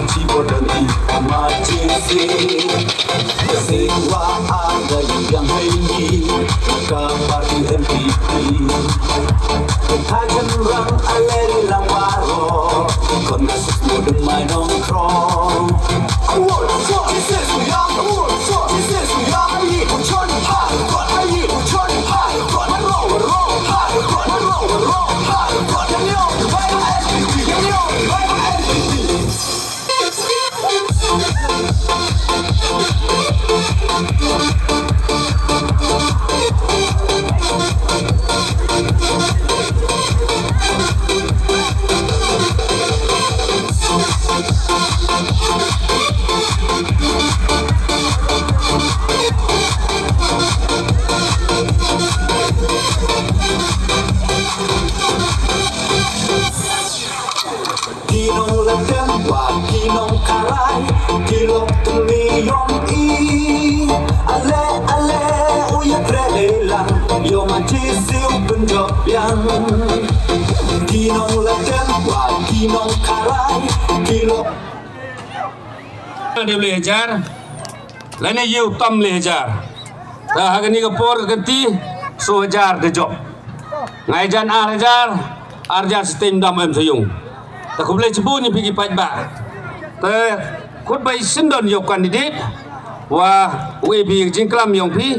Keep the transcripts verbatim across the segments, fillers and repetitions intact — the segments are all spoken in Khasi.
Chi border i emergency. Sing wa aga yang hai ni. Ka party M P P. Ka jan rang a leri lang waro. Kon ka suk mo de mai nong krong. Award for Jesus we are. Award for Jesus we are. Ayi, uchon ha. Kon ayi, uchon ha. Kon ro, ro, ha. Kon ro, ro, ha. Kon yang yo. Vai M P P. Yang yo. Vai M P P. Ki nongletem wa ki nongkharai, ki lok tynmi yong i. Ale ale u ïa treh dei lang, ïoh ma Jisu pynjop biang. Ki nongletem wa ki nongkharai, ki lok. Dei le hajar. Lane ïa u tam le hajar. Ta ha kane ka por ka kynti, so hajar da jop. Ngai jan ar hajar, ar hajar stem dam em sayung. Ta khublei chibun ïa phi ki paidbah. Ta khut bai sindon ïa u candidate. Wa u A B jingklam ïong phi.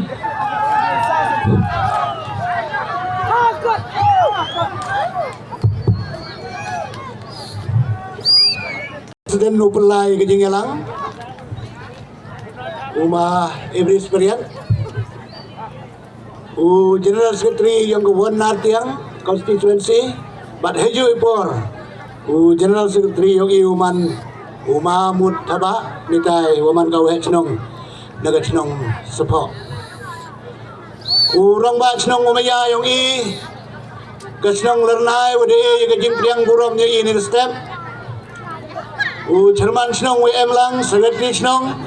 President u pynlai ka jingïalang. U ma Ibris Perian. U General Secretary yong ka Won Nartiang Constituency. Bad heju i por. U General Secretary yong i u man. U ma Mut Thaba. Nitai u man ka waheh chnong. Na ka chnong Sephoh. U rangbah chnong u maya yong i. Ka chnong Lernai, u dei ka jingpdiang burom yong i ni step. U chairman chnong u em lang, secretary chnong.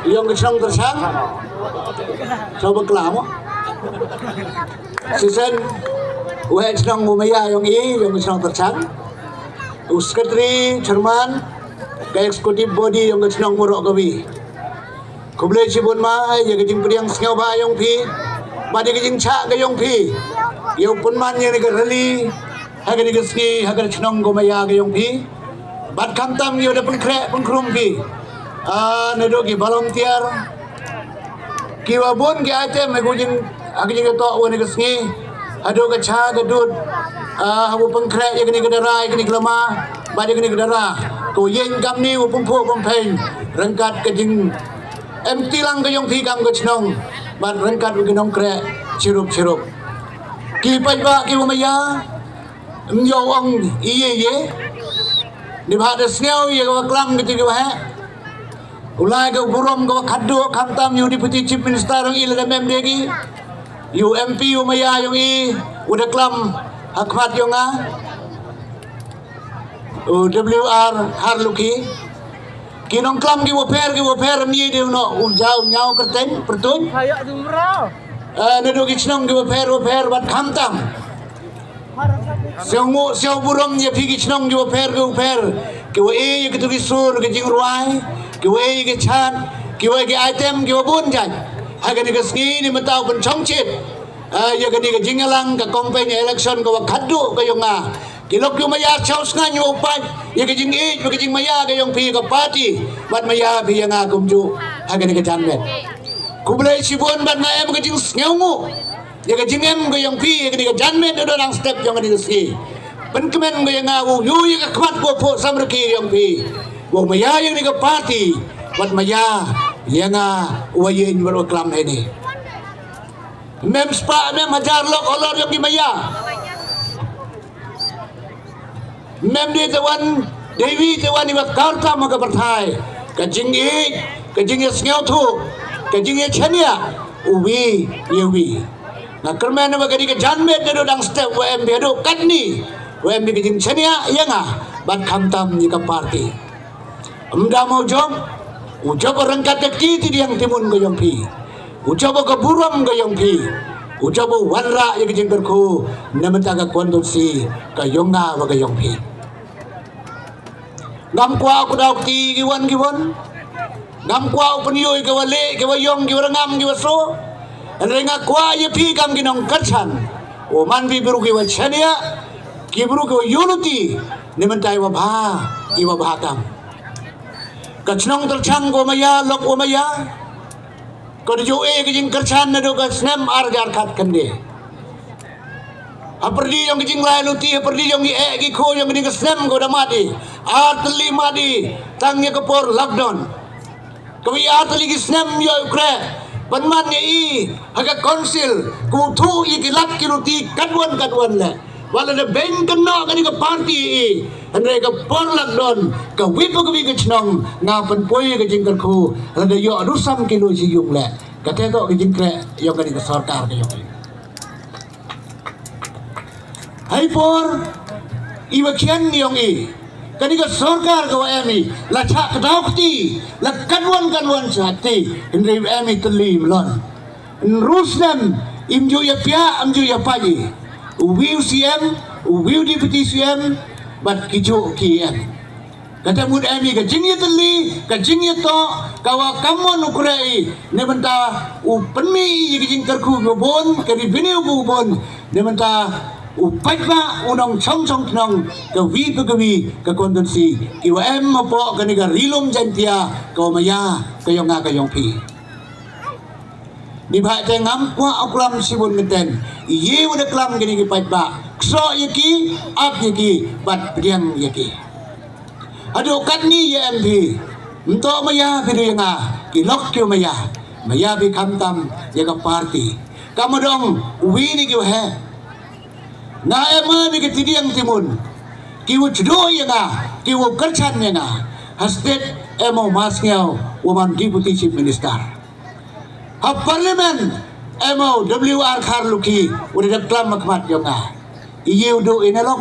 Yong ka chnong Terchang. Coba kelam. Sisen, u chnong u maya yong i, yong ka chnong Terchang. U secretary, chairman, ka executive body yong ka chnong Murok Kawi. Khublei chibun ma, ïa ka jingpdiang sngewbha yong phi. Bad ïa ka jingchah ka yong phi. Ïa u pynman ïa ni ka rally. Ha ka ni ka sngi, ha ka chnong ko maya ka yong phi. Bad khamtam ïa u da pynkhreh, pynkhrum phi. Ah, naduh ki volunteer. Ki wa bun ki item, ha ka jing, ha ka jing ka tok wa ni ka sngi. Haduh ka cha ka dud. Ah, ha u pynkhreh ïa ka ni ka dara, ïa ka ni ka lama. Bad ïa ka ni ka dara. Ko ïeng kam ni u pynphuh pynphein. Ryngkat ka jing Em ti lang ka yong phi kam ka chnong. Bad ryngkat u ki nongkreh chirup chirup. Ki paidbah ki wa maya. Em yow ong iye iye. Ni bha da sngew iye ka wa klam ki ti ki wa heh. U lai ka burom ka wa khadduh khamtam ïa u Deputy Chief Minister yong i lada mem de ki. Ïa u M P u maya yong i u da klam ha khmat yong nga. U W R Harlukhi. Ki nongklam ki wa pher, ki wa pher, mi de u no, u jaw, ñiaw, kyrteng, pyrtuit. Hayak jumrau. Eh, naduh ki chnong ki wa pher, wa pher, bad khamtam. Siaw ngu, siaw burom, ïa phi ki chnong ki wa pher, ki wa pher. Ki wa e, ïa ki tu ki sur, ki jingrwai. Ki wa e, ïa ki chat. Ki wa e, ki item, ki wa bun jait. Ha kani ka sngi ni mynta u pynchong chit. Eh, ïa kani ka jingïalang, ka campaign election, ka wa khadduh, ka yong nga. Ki lok ïa u maya chaw sngan ïa u paid, ïa ka jingïeit, ïa ka jingmaya ka yong phi ka party, bad maya phi ïa nga kumjuh, ha kani ka janmiet. Khublei shibun bad nga em ka jingsngewnguh, ïa ka jingem ka yong phi, ïa kani ka janmiet, ïa u dang step yong kani ka sngi. Pynkmen ka ïa nga u ïu ïa ka khmat ko phuh samrkhie yong phi. Ko maya ïa kani ka party, bad maya ïa nga u wa ïeng bad u wa klam heni. Mem spah, mem hajar lok halor yong ki maya. Mem de te wan, Dewi te wan iwa kar tam ha ka pyrthai. Ka jingïeit, ka jingïasngewthuh, ka jingïachaniah, uwi, ïa uwi. Nga kyrmen wa kani ka janmiet naduh dang step wa em bia duh katni, wa em bia ka jingchaniah ïa nga, bad khamtam ïa ka party. Ym da mo jop, u jop ryngkat ka kti ti diang ti mun ka yong phi. U jop ka burom ka yong phi. U jop wanrah ïa ka jingkyrkhu na mynta ka constituency ka yong nga wa ka yong phi. Ngam kwah u kdaw kti ki wan ki wan. Ngam kwah u pynïoh ki wa leh, ki wa ïong, ki wa rangam, ki wa so. Hynrei nga kwah ïa phi kam ki nongkyrchan. U man phi briew ki wa chaniah, ki briew ki wa unity. Ni mynta i wa bha, i wa bha kam. Ka chnong Tyrchang ko maya, lok ko maya. Ko da ju e ka jingkyrchan naduh ka snem ar hajar khat khyndai. Ha pyrdi jong ka jinglai luti, ha pyrdi jong ki eh ki khoo jong kane ka snem ko da mad i. Ar tylli mad i, tang ïa ka por lockdown. Ka wi ar tylli ki snem ïoh u khreh. Pynman ïa i ha ka council, ko thuh ïa ki lad ki luti katwan katwan leh. Wat la da beiñ kynnoh kane ka party i. Hynrei ka por lockdown, ka wi pa ka wi ka chnong, nga pynpoi ka jingkyrkhu, la da ïoh du san kilo shi ïung leh. Kata toh ka jingkhreh ïong kane ka sorkar ka ïong i. Hai por i wa khian ïong i, kane ka sorkar ka wa em i, la chah kdaw kti, la katwan katwan chah kti, hynrei wa em i tylli mlon. Nru snem, im ju ïa pia, im ju ïa paji. U wi u C M, u wi u deputy C M, bad ki ju ki em. Kata mut em i ka jingïatylli, ka jingïatoh, ka wa kammon u khreh i, ne mynta u pynmih i ka jingkyrkhu ka bun, ka revenue ka bun, ne mynta u paidbah u nongchong chong tnong, ka wi pa ka wi, ka konstituensi, ki wa em hapoh kane ka Ri Lum Jaintia, ka wa maya, ka yong nga ka yong phi. Ni bha te ngam kwah u klam shibun meten. Ïa u da klam kine ki paidbah. Ksoh ïa ki, ap ïa ki, bad pdiang ïa ki. Haduh katni ïa em phi. Mto maya phi du ïa nga. Ki lok ki maya. Maya phi khamtam ïa ka party. Ka ma dong wi ni ki wa he. Nga em ni ki tidiang timun. Ki wa chdo ïa nga. Ki wa kyrchan ïa nga. Ha state em u Masngiaw wa man Deputy Chief Minister. Ha Parliament, em u W R Kharlukhi, u da dep klam ha khmat ïong nga. Ïa u du ina lok.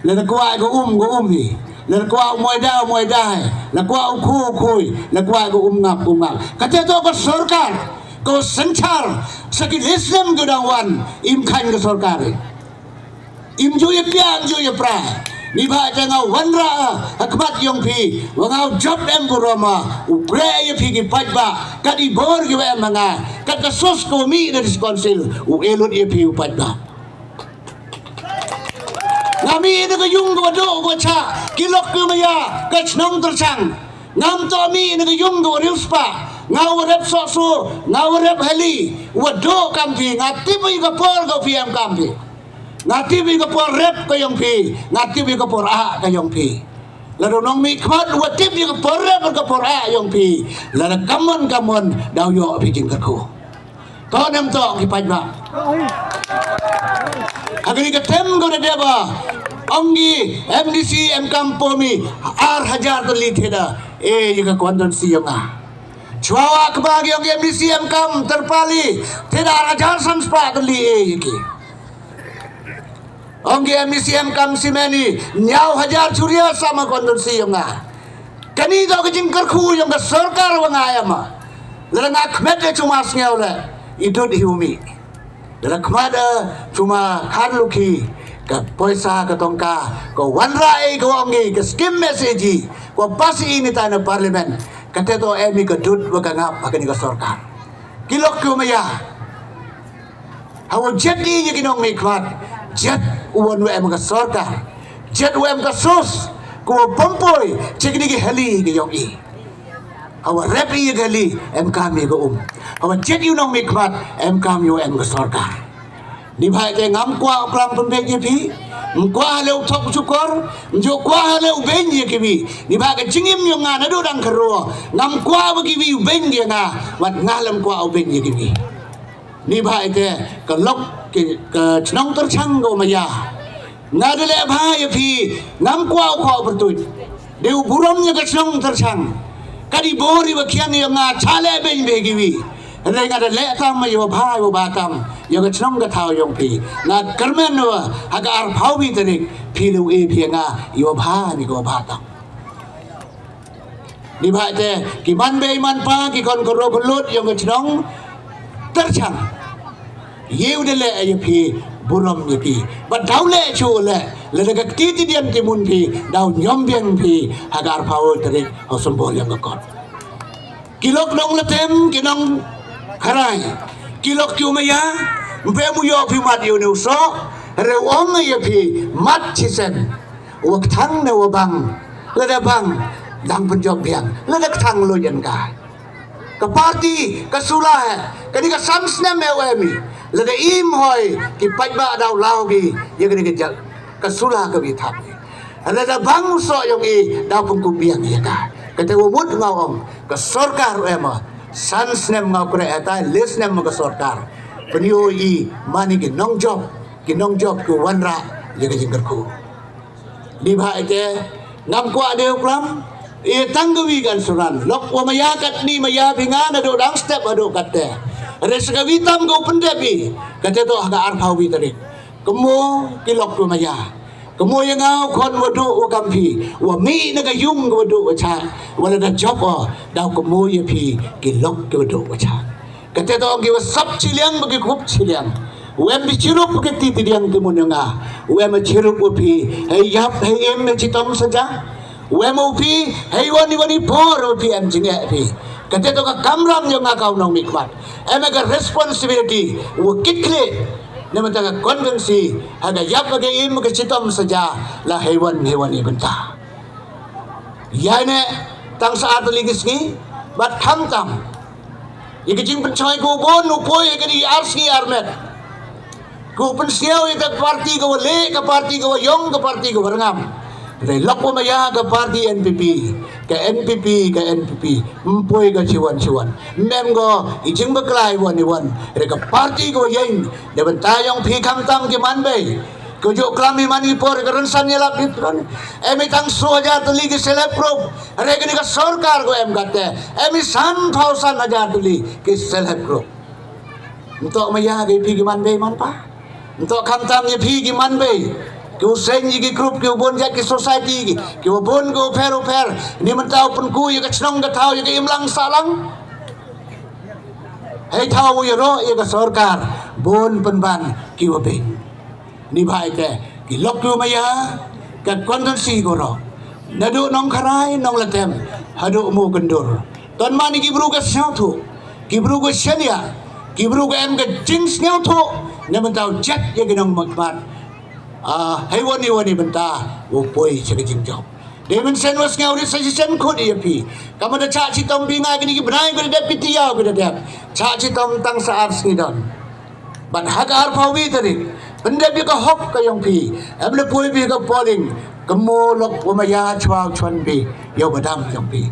Lada kwah ka um, ka um hi. Lada kwah u moida, u moida hi. Lada kwah u khu, u khu hi. Lada kwah ka um ngap, um ngap. Kata toh ka sorkar, ka synshar, sa ki lesnem ka dang wan, im khan ka sorkar hi. Im ju ïa pia, im ju ïa pra. Ni bha te nga wanrah ha khmat ïong phi. Wa nga u jop em burom, u khreh ïa phi ki paidbah. Kat i bor ki wa em ha nga. Kat ka sos ko mi da dis council. U elut ïa phi u paidbah. Nga mi da ka yung ka wa duk ka wa chah. Ki lok ki maya. Ka chnong Tyrchang. Ngam toh mi da ka yung ka wa riewspah. Nga wa rep sohsu. Nga wa rep hali. Wa duk kam phi. Nga tip ïa ka por ka phi em kam phi. Nga tip ïa ka por rep ka ïong phi, nga tip ïa ka por ah ka ïong phi. Lada u nongmihkhmat u wa tip ïa ka por rep ka por ah ïong phi, lada kammon kammon daw ïoh phi jingkyrkhu. To nem to ki paidbah. Ha kane ka tem ko da deba ong ki M D C em kam po mi ar hajar tylli theda e ïa ka konstituensi ïong nga. Chwa wa kba ki ong ki M D C em kam Tyrpali theda ar hajar san spah tylli e ïa ki. Ong ki M D C em kam Simeni, ñiaw hajar churia sama konstituensi ïong nga. Kani to ka jingkyrkhu ïong ka sorkar wa nga em. Lada nga khmet de chuma sngew le, i dud hi u mi. Lada khmat de chuma Kharlukhi, ka poisa ka tongka, ka wanrah i ka ong i, ka scheme message i, ka pas i ni ta na parliament. Kata to em i ka dud wa ka ngap ha kani ka sorkar. Ki lok ki maya. Hawa jet i ïa ki nongmihkhmat, jet u wan wa em ka sorkar, jet wa em ka sos, ko wa pynpoi, jet kini ki hali ki ïong i. Hawa rep i ïa ki hali, em kam ïa ka um. Hawa jet i u nongmihkhmat, em kam ïa wa em ka sorkar. Ni bha te ngam kwah u klam pynbeit ïa phi, ngam kwah le u thok shukor, ngam ju kwah le u beiñ ïa ki wi. Ni bha ka jingim ïong nga naduh dang kyrwo, ngam kwah wa ki wi u beiñ ïa nga, wat nga lem kwah u beiñ ïa ki wi. Ni bha ite, ka lok ki, ka chnong Tyrchang ko maya. Nga da leh bha ïa phi, ngam kwah u khoh pyrtuit. Dei u burom ïa ka chnong Tyrchang. Ka dei bor i wa khian ïa nga cha leh beiñ bha ki wi. Hynrei nga da leh tam ïa wa bha, ïa wa bha tam. Ïa ka chnong ka thaw ïong phi. Nga kyrmen wa, ha ka arphaw wi tarik, phi le u e phi ïa nga, ïa wa bha ni ka wa bha tam. Ni bha te, ki man bei man pa, ki khon khynroo khynlut, ïong ka chnong Tyrchang. Ïa u da leh ïa phi, burom ïa phi. Bad daw leh shuh leh, lada ka kti ti diang ti mun phi, daw ñiom biang phi ha ka arphew tarik ha u symbol ïong ka kot. Ki lok nonglatem, ki nongkharai, ki lok ki u maïa, ym pei mu ïoh phi mat ïa une u soh, re ong ïa phi mat shisien. Wa kthang ne wa bang, lada bang, dang pynjop biang, lada kthang lo ïan ka. Ka party, ka sula, kane ka san snem e wa em i, lada im hoi, ki paidbah daw law ki, ïa kane ka jaka, ka sula ka bi thap. Lada bang u soh ïong i, daw pynkup biang ïa ka. Kata wa mut nga ong, ka sorkar em, san snem nga kren, eh, tai le snem ka sorkar. Pynïoh i mane ki nongjop, ki nongjop ki wanrah ïa ka jingkyrkhu. Ni bha ite, ngam kwah de u klam, i tang ka wi kan suran. Lok wa maïa katni maïa phi nga naduh dang step haduh katte. Re sa ka wi tam ka u pyndep i, kate to ha ka arphew wi tarik. Kynmo ki lok ki u maïa. Kynmo ïa nga u khon wa duh wa kam phi. Wa mih na ka ïung ka wa duh wa chah. Wa lada jop o, daw kynmo ïa phi ki lok ki wa duh wa chah. Kate to ki wa sap chiliang ba ki kup chiliang. Wa em bi chirup ba ki ti ti diang ti mun ïa nga. Wa em chirup wa phi. Hei ïap, hei im, hei chitom saja. Wa em u phi, hei wan i wan i por u phi em jingeh phi. Kate to ka kamram ïa nga ka u nongmihkhmat. Em ka responsibility, wa kit khlieh. Ne mynta ka convince, ha ka ïap ha ka im ka chitom saja, la hei wan, hei wan i bynta. Ïa ne, tang sa ar tylli ki sngi, bad khamtam. Ïa ka jingpynshoi ka u bun, u poi, ïa ka di ar sngi ar met. Ka u pynsngew ïa ka party ka wa leh, ka party ka wa ïong, ka party ka wa rngam. Hynrei lok wa maïa ka party N P P, ka N P P, ka N P P, ym poi ka shiwan shiwan. Ym em ko, i jingbakla i wan i wan. Hynrei ka party ka wa ïeng, da bynta ïong phi khamtam ki man bei. Ka juh klam i man i por ka rynsan ïalap i tron. Em i tang soo hajar tylli ki self group. Hynrei kane ka sorkar ka em katte. Em i sanphew san hajar tylli ki self group. Ntok maïa ki phi ki man bei man pa. Ntok khamtam ïa phi ki man bei. Ki u seng ïa ki group ki u bun jait ki society ki. Ki u bun ki u pher u pher. Ni mynta u pynku ïa ka chnong ka thaw ïa ka imlang sahlang. Hei thaw u ïaroh ïa ka sorkar. Bun pynban ki u bun. Ni bha ite, ki lok ki u maïa, ka constituency ko ro. Naduh Nongkharai, Nonglatem, haduh Mawkyndur. Ton mane ki bru ka sngewthuh, ki bru ka shaniah, ki bru ka em ka jingsngewthuh, ne mynta u jet ïa ki nongmihkhmat. Ah, hei wan i wan i bynta, u poi sha ka jingjop. Dei mynsiem wa sngew ri sa shisien khut ïa phi. Ka mut da chah chitom phi nga kine ki bnai ki da dep ki tiaw ki da dep. Chah chitom tang sa ar sngi don. Bad ha ka arphew wi tarik, pyndep ïa ka hok ka ïong phi, em le poi phi ka polling, kynmo lok wa maïa chwa chwan phi, ïa u badam ïong phi.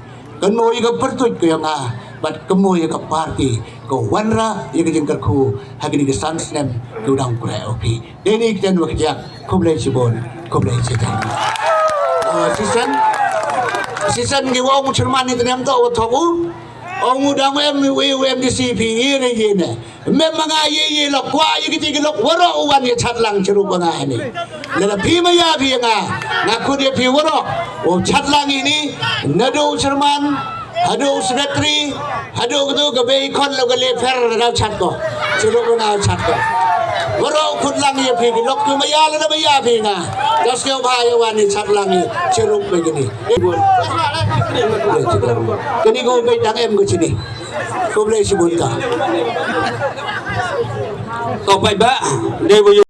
Kynmo ïa ka pyrtuit ka ïong nga, bad kynmo ïa ka party, ka wanrah ïa ka jingkyrkhu, ha kine ki san snem, ki u dang khreh u phi. Dei ni ki ten wa kjak, khublei shibun, khublei shibun. Ah, shisien, shisien ngi wa ong u chairman ni tnem to wa thok u, ong u dang em u, u M D C phi, ïe ne, ïe ne. Mem ma nga ïe ïe lok kwah ïe kiti ki lok waroh u wan ïa chatlang chirup ma nga ïa ni. Lada phi ma ïa phi ïa nga, nga khut ïa phi waroh u chatlang ïa ni. Naduh u chairman, haduh u secretary, haduh katu ka bei khon lo ka le pher na dau chat ko. Chirup ma nga u chat ko. Waroh u khut lang ïa phi ki lok phi ma ïa lada ma ïa phi nga. Ka sngewbha ïa wan ïa chatlang ïa chirup ma ïa ni. Kani ko bei dang em ko chini. Khublei shibun ta. To paidbah, dei ba